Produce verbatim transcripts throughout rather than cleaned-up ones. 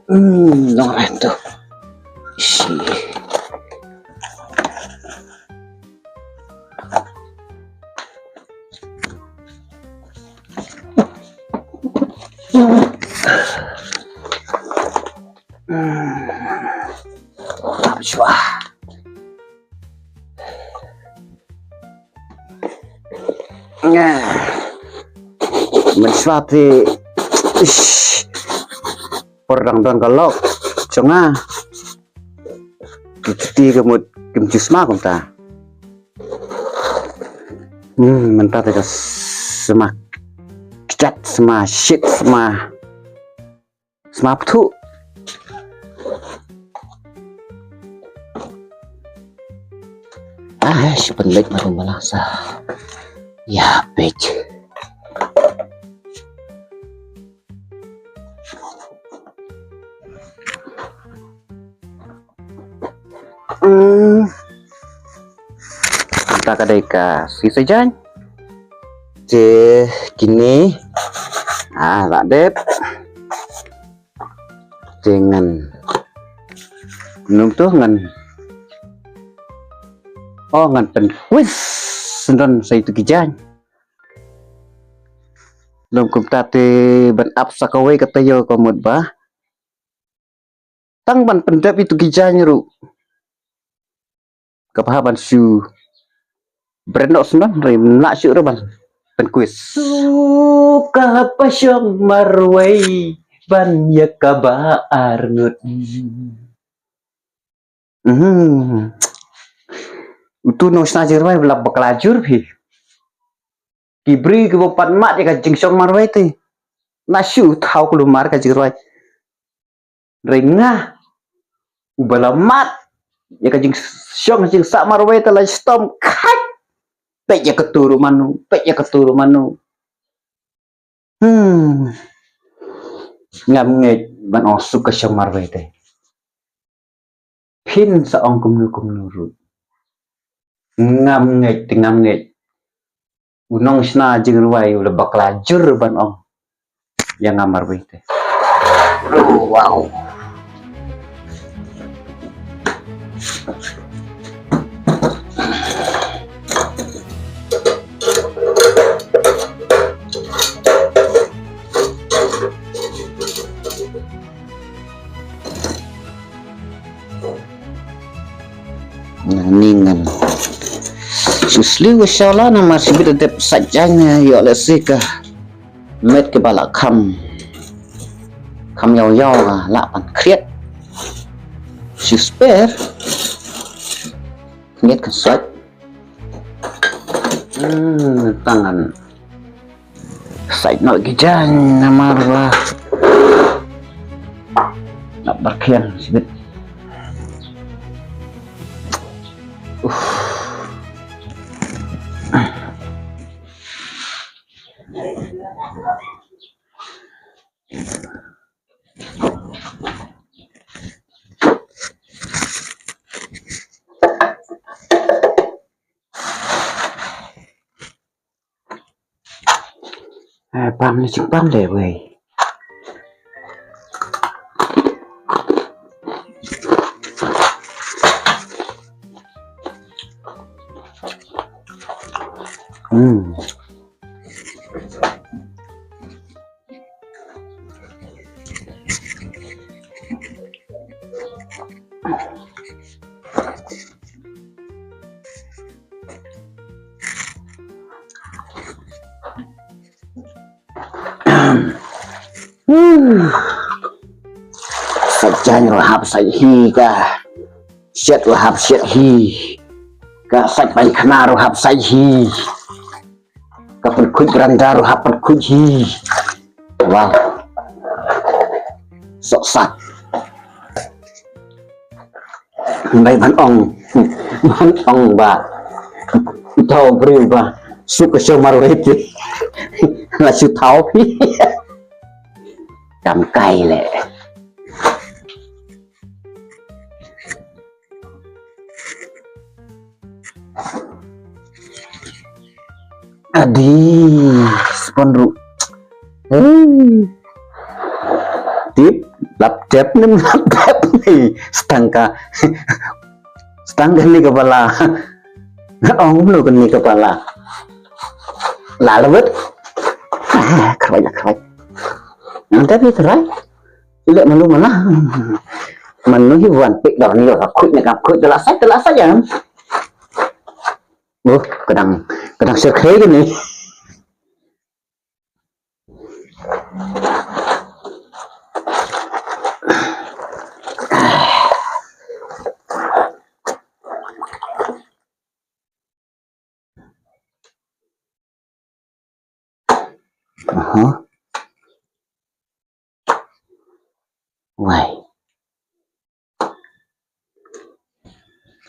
Hmm, long reh tu. Shi. Hmm. Ap shwa. Nga. Mynshuwa te. Ish. Por dang don ka lok. Jong nga. Ki kti ka mut kim ju sma kumta. Hmm, mynta te ka sma. Kjat sma, shit sma. Sma pthuh. Ah, shu pynleit ma dum balang sa. Ïa peit. Hmm. Kata ka dei ka shisha jaiñ. Te kine. Ah, la dep. Te ngan. Num tu ngan. Oh, ngan pynkwis. Sendon sa itu ki jaiñ. Lum kumta te ban ap sa kawei ka taïew ka mut ba. Tang ban pyndep itu ki jaiñ ruh. Ka bha ban shu bret noh sendon, hynrei ym lah shuh ruh ban pynkwis. Suka hap shong marwei ban ïa kaba arngut. Mhm. Utu u nongshna jingrwai ba la bakla jur phi. Ki briew kiba pat mad ïa ka jingshong marwei te. Ym lah shuh thaw kulmar ka jingrwai. Hynrei nga uba la mad ïa ka jingshong jingsah marwei te la shitom khat. Peit ïa katu ruh mano, peit ïa katu ruh mano. Hmm. Ngam ngeit ban ong suk ka shong marwei te. Phin sa ong kumno kumno ruh. Ngam ngeit te ngam ngeit. U nongshna jingrwai u la bakla jur ban ong ïa nga marwei te. Wow. Nani ngan shu sliew ka shala namar shibit dep sait jaiñ, ïoh lehse ka met kaba la kham, kham ïaw ïaw ka lah ban khriat. Shu spare. Ngiat ka sait. Hmm, tangan. Sait noh ki jaiñ namar ba. Nak berkhian sibit. Uff. Eh, pam ni sik pam deh wei. Hmm. Sait jaiñ ruh hap sait hi ka. Shet ruh hap shet hi. Ka sait paikhana ruh hap sait hi. Ka pynkhuid baranda ruh hap pynkhuid hi. Wow. Sok sak. Bai ban ong. Ban ong ba. Thaw briew ba. Suk ka shong marwei te. La shu thaw. Kam kai le. Adi, spon ruh. Hei. Tip, Lap tep nym lap tep ni. Stang ka. Stang kane ka bala. Ong mano kane ka bala. La lawet. Ah, krai la krai. Nang tapi krai. Lek malu mana. Mano hi wan pik dor ni la khuid ni kam khuid la sai la sai jam. Oh, kadang kadang sir krai ni. Aha. Wai.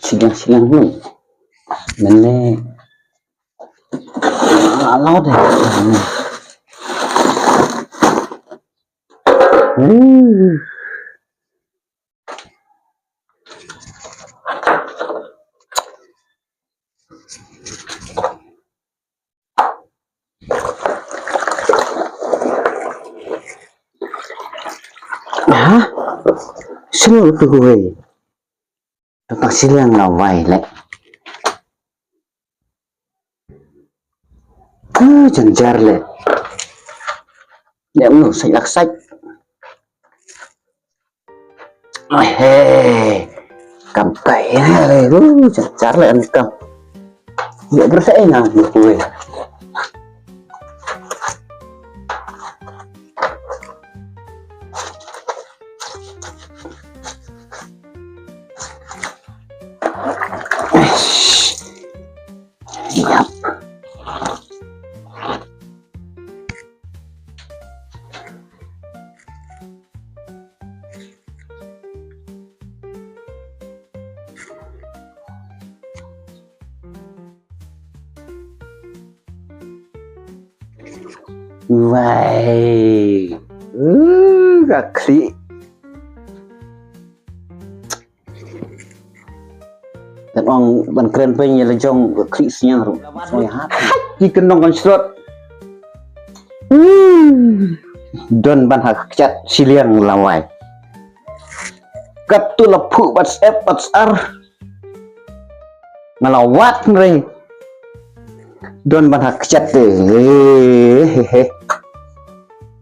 Silang silang ni. Mene. Alah deh. Hmm. Ha? Sino tu gue? Tang siliang la wai le. Ah, janjar le. Le mno sai lak sai. He. Kam kai he. Uh, janjar le an kam. Ya bersa engang tu. Yap. Wai. Uh, ka khlieh. Kan ong ban kren pyn ïa la jong ka khlieh sniang ruh. Oi ha. Ki kynong kan shlot. Hmm. Don ban ha kjat siliang la wai. Kat tu la phuh bad sep bad sar. Nga la wad nre. Don ban ha kjat te. He, he, he.